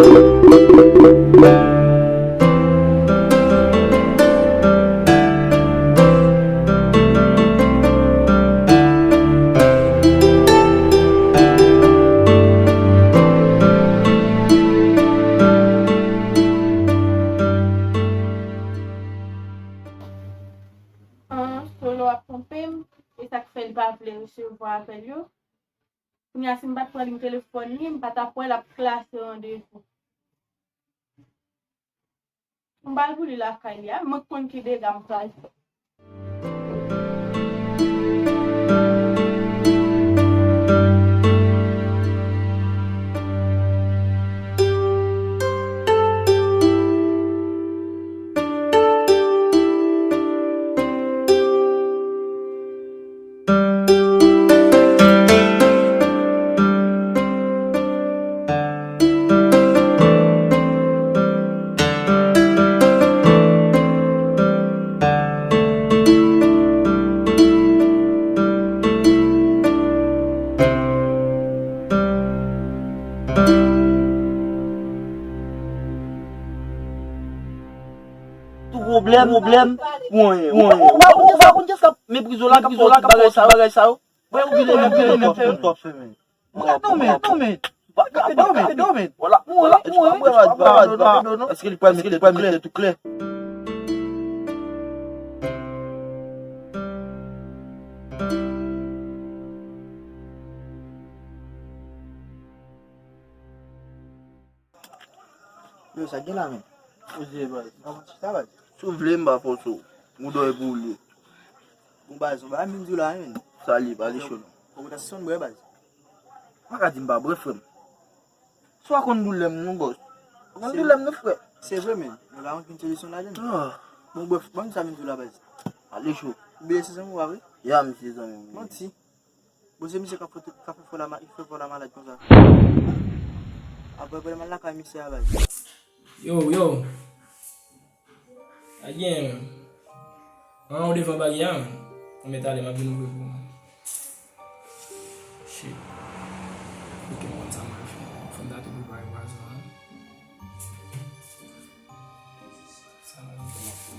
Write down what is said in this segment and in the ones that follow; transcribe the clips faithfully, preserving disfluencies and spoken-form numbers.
An, Solo ap twonpe m, e sa k fè l pa vle resevwa apèl yo. Kounye a, si m pa t pran liy telefòn li, m pa t ap wè l ap klase randevou. M pral pou li lakay li a, mwen k konn ki dega m pral fè. Tou pwoblèm, pwoblèm, pou anyen, pou anyen. Ou pa konn kiyès k ap meprize w la, k ap fè w tout bagay sa yo. Bagay sa yo. Bwè ou vile, ou vile, ou vile, ou vile. Ou ka dòmi, dòmi. Ou ka dòmi, dòmi. Vagabon, vagabon. Vagabon. Vwala, vwala, vwala, vwala. Èske li pral mete tou klè? Yo, sa gen la, men? Poze, baz. Avan chita, baz. Si w vle, m pa fòse w. Ou dòy pou ou li. Bon, baz, yon bagay m vin di w la, men. Sa li, pa li cho, non. Fòk ou ta sispann bwè, baz. Pa ka di m pa bwè, frè m. Si w pa konn doulè m, non, bòs. Ou konn doulè m, non, frè. Se vre, men. Mwen pa konn ki solisyon ladan l. Ah. Bon, brèf, ban m sa m vin di w la, baz. Ale cho. Ou bliye se zanmi w, pa vre? Ya, m se zanmi w. Manti. Bon, se misye k ap fout, k ap fè fò la ma-, fè fò la malad konsa. Apre, apre, m al lakay misye a, baz. Yo, yo. A gen. An, ou devan bagay a, men. Mwen mèt ale, m ap vin ouvri pou ou. Shit. Ok, m konn sa m al fè. Fò m ta tou prepare pwazon an. Sa m al fè, m ap fè.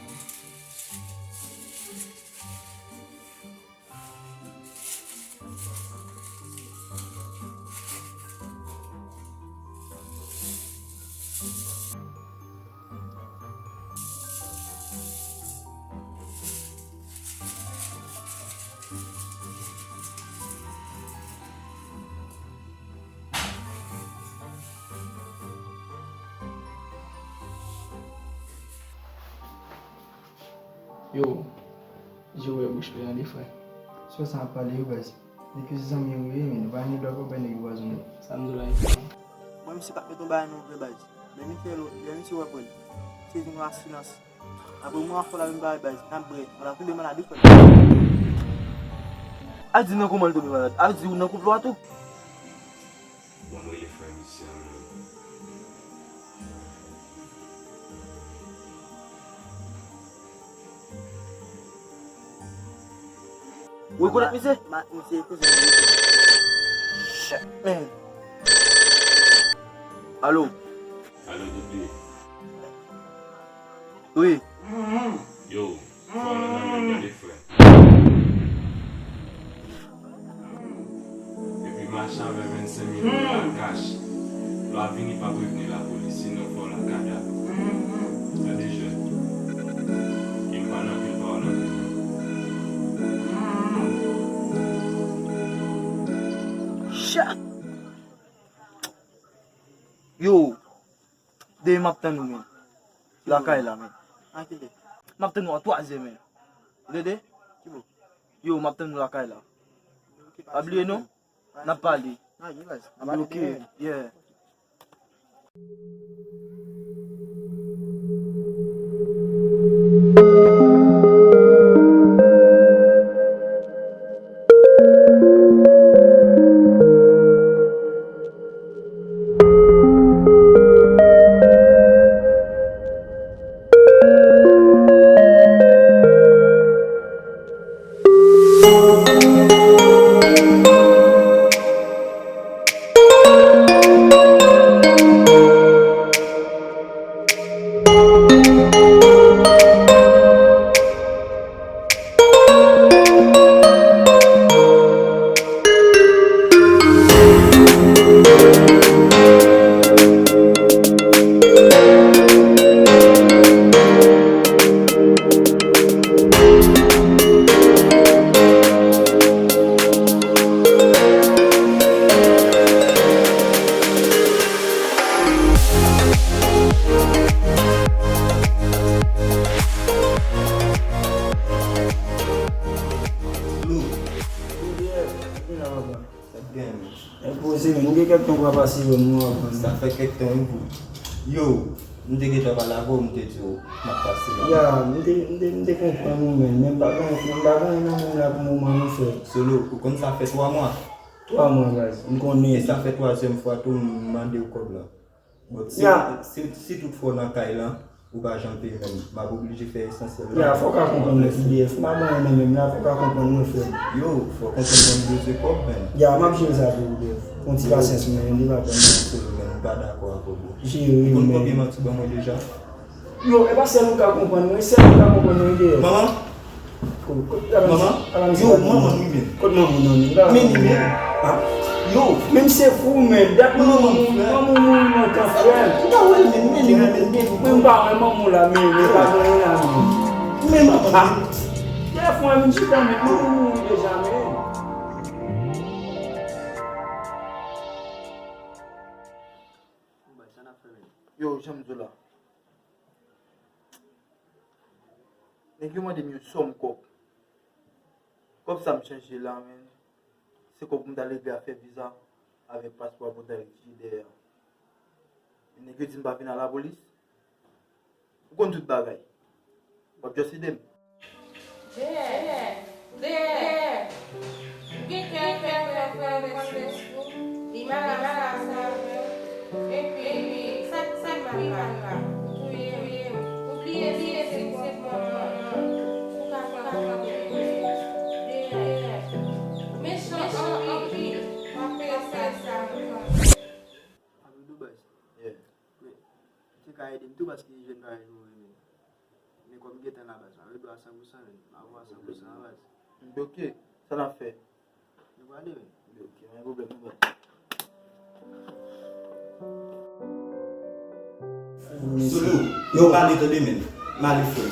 Yo, je wè bouch plen an de frè. Sou sa ap pale yo, baz. Nèg yo se zanmi yo ye, men nou pa gen dwa konprann nèg yo pwazonnen. Sa m di w la, e sa. Mwen, misye pa t met yon bagay non vre, baz. Lè misye, lè misye wè pwen, se vin yon silans. Apre mwen, afò la vin bagay, baz, n ap bwè. Mwen ap tonbe malad wi, frè. A di nan kòman l tonbe malad? A di ou nan konplo a tou? Bon, m rele frè misye an menm. Ou rekonèt misye? Ma, misye kouzen mwen. Shit, man. Alo. Alo, Doudou. Wi. Yo, fò w nan men m tande, frè. Epi mache avè vennsenk mil dola kach. Lè w ap vini, pa prevni lapolis, sinon fò w lakada. Tande jèn. E m pa nan pil pawòl avè w. Chat! Yo, demen m ap tann ou, men. Lakay la, men. A kilè? M ap tann ou a twa zè, men. Ou tande? Yo, m ap tann ou lakay la. Pa bliye non. N ap pale. Ok, yeah. Pase wè m non avan. Sa fè kèk tan wi pou. Yo, m te gentan pale avè w, m te di w m ap pase la. Ya, m te, m te, m te konprann ou menm, men m pa gen, men m pa gen anyen nan men m la pou moman non frè. Solo, ou konn sa fè twa mwa? Twa mwa baz, m konnen. E sa fè twazyèm fwa tou m mande w kòb la. Bon, si, ya, si, si tout fwa w nan kay lan, ou pa janm peye menm, m ap oblije fè esansyèl la. Ya, fò w ka konprann mwen P D F, m pa gen anyen nan men m la, fò w ka konprann mwen frè m. Yo, fò w konprann mwen m bezwen kòb menm. Ya, m ap jere sa pou ou, P D F. Yon ti pasyans men, li pa pran nan. Solo, men m pa dakò avè w, bro. Jere menm. Ou konn konbyen manti w ban mwen deja? Yo, e pa sèl ou ka konprann mwen, sèl ou ka konprann mwen deyò. Manman? Ko-, ko-, ala misye, manman? Ala misye. Yo, manman, wi, men. Kot manman nan men? Men, men, men. Ah, yo. Men misye fou, men. Dat manman, manman, frè. Manman mouri lontan, frè. Ou pa wè l, men, men, men, men, men. Mwen, m pa wè manman la, men, men, pa gen anyen la, men. Men, manman. Ah. Telefòn vin chita, men, manman mouri deja, men. Yo, jan m di w la. Nèg yo mande m yon sòm kòb. Kòb sa m chanje la, men, se kòb pou m ta leve a fè viza avèk paspò pou m ta retire dèyè a. Men nèg yo di m pa vin a lapolis. Ou konn tout bagay. W ap just ede m. Dèyè, dèyè, dèyè. Ou gen kè, kè, kè, kè, kè, kè, li mal avè w. Epi, sa, sa k pi mal la, ou touye m. Ou bliye se, se, se kont manman an. Ou ka, ou ka, ou ka, dèyè. Mechan anpil. W ap peye sa, sa, sa. Abidou baz. Yeah. Men, ou te ka ede m tou paske jèn bagay nou renmen. Men kòm gentan la baz, m ap ede w a san pou san, men m ap ede w a san pou san la baz. Ok, sa n ap fè? Nou prale, men. Ok, pa gen pwoblèm, nou prale. Solo, yo pale tande, men. M ale, frè.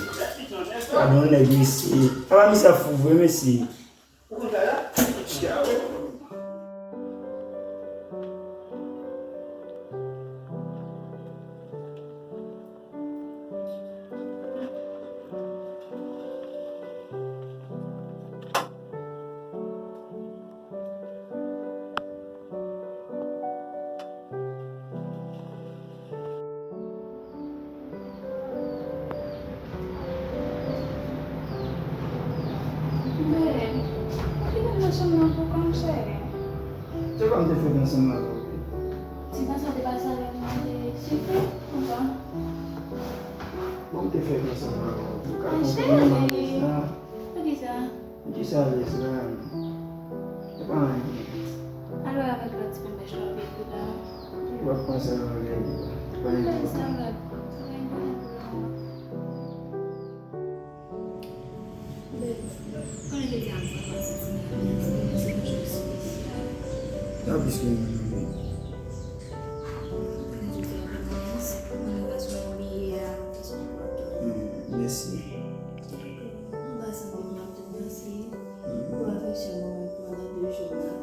Gade yon nèg, mesye. Apa misye ap fou vre, mesye. Ou konn sa la? Chita avè m. Babe, kite m nan chanm nan pou kò m, cheri. Se pa m te fèk ansanm avè w. Se pa sa w te pase avèk mwen, te sifri konsa. Bon, m te fèk ansanm avè w. Ou ka konprann mwen alèz la. Poukisa? Poukisa alèz la? Se pa anyen. Al wè avèk lòt ti pèpèch la, epi la. W ap panse anlè li. Pa anyen. Alèz la, lòt. Se pa anyen pou lòt. Babe, konnen jodi a m santi m santi m yon jou espesyal. Sa plis ke mwen menm wi. Konnen jodi a pou mwen, mwen nan fason mwen bliye a, fason mwen pran tou. Hmm, mèsi. M pa santi m ap tout danse pou afeksyon mwen pou pandan de jou mwen ap la.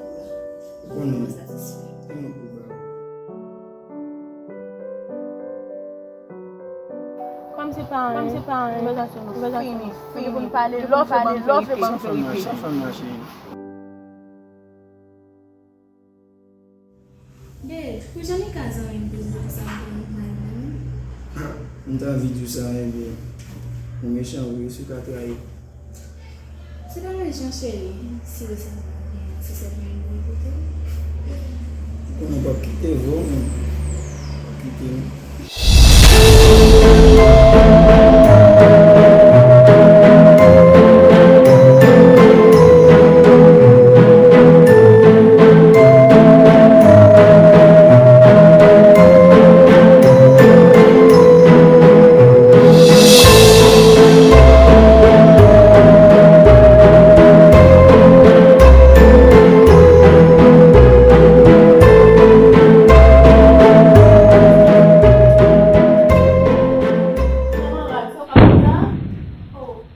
Ou konnen. Mwen satisfè. Tèlman pou ba. Kòm se pa anyen, kòm se pa anyen, konvèsasyon nou fini. Fini pou n pale, lè w fè banm verite. Sa fè m nan, sa fè m nan, cheri. Babe, pou jan Mika zanmi m pou di konsa, m pa annik mal menm. M t anvi di w sa, ebyen, ou mechan vre, si w ka trayi. Se pa mechan, cheri. Si w santi w ap byen, se sèlman yon bon kote. Ou konnen m p ap kite vre, w menm. P ap kite, non.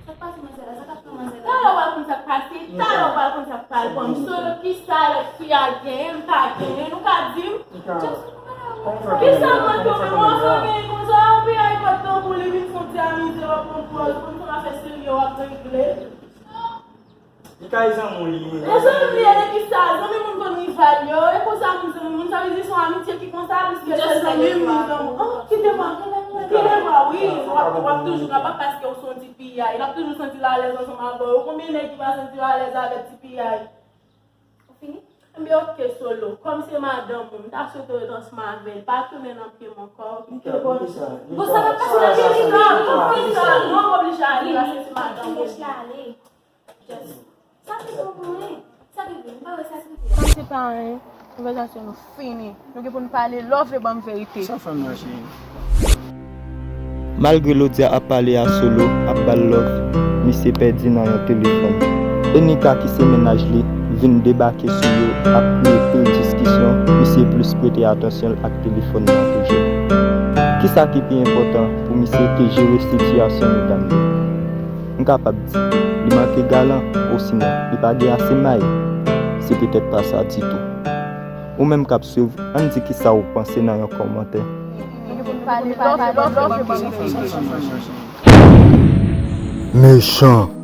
Sa k pase manzè la? Sa k ap pran manzè la? Talè w pral konn sa k pase. Talè w pral konn sa k pral pran m. Solo, kisa lòt fi a genyen, m pa genyen, nou ka di m? Kisa manke w menm, w ap genyen konsa, w ap peye iPad tanbou, li vin se yon ti amizè, w ap pran pòz, konn se yon afè serye w ap regle. Li ka zanmi w li ye. E zanmi m li ye de kisa? Zanmi moun konn rive. Pal yo, e konsa moun zanmi moun sa vle di se yon amitye ki konsa, piske se zanmi m, moun zanmi m. Oh, kite mwen, kite mwen, wi, w ap, w ap toujou kapab paske w se yon ti piyay. L ap toujou santi l alèz ansanm avè w. Konbyen nèg ki pa santi yo alèz avèk ti piyay? Ou fini? Ebyen, oke, Solo. Kòm se madanm ou, m ta swete w ret ansanm avè l. Pa tounen nan pye m ankò. Kite bon. Bon, sa pa pase nan pye m, non, non, oblije ale, paske se madanm ou. Sa te bon pou mwen. Sa te bon, m pa wè sa te bon. Kòm se pa anyen, konvèsasyon nou fini. Nou gen pou n pale, love e ban m verite. Sa fè m la, cheri? Malgre Lodia ap pale a Solo, ap ba l love, misye pèdi nan yon telefòn. Enika ki se mennaj li, vin debake sou yo, ap kriye pil diskisyon, misye plis prete atansyon l ak telefòn nan toujou. Kisa ki pi enpòtan pou misye ke jere sitiyasyon medam yo? M kapab di, li manke galan, osinon, li pa gen ase may. Se petèt pa sa ditou. Ou menm k ap swiv, ann di kisa ou panse nan yon kòmantè. Mechan.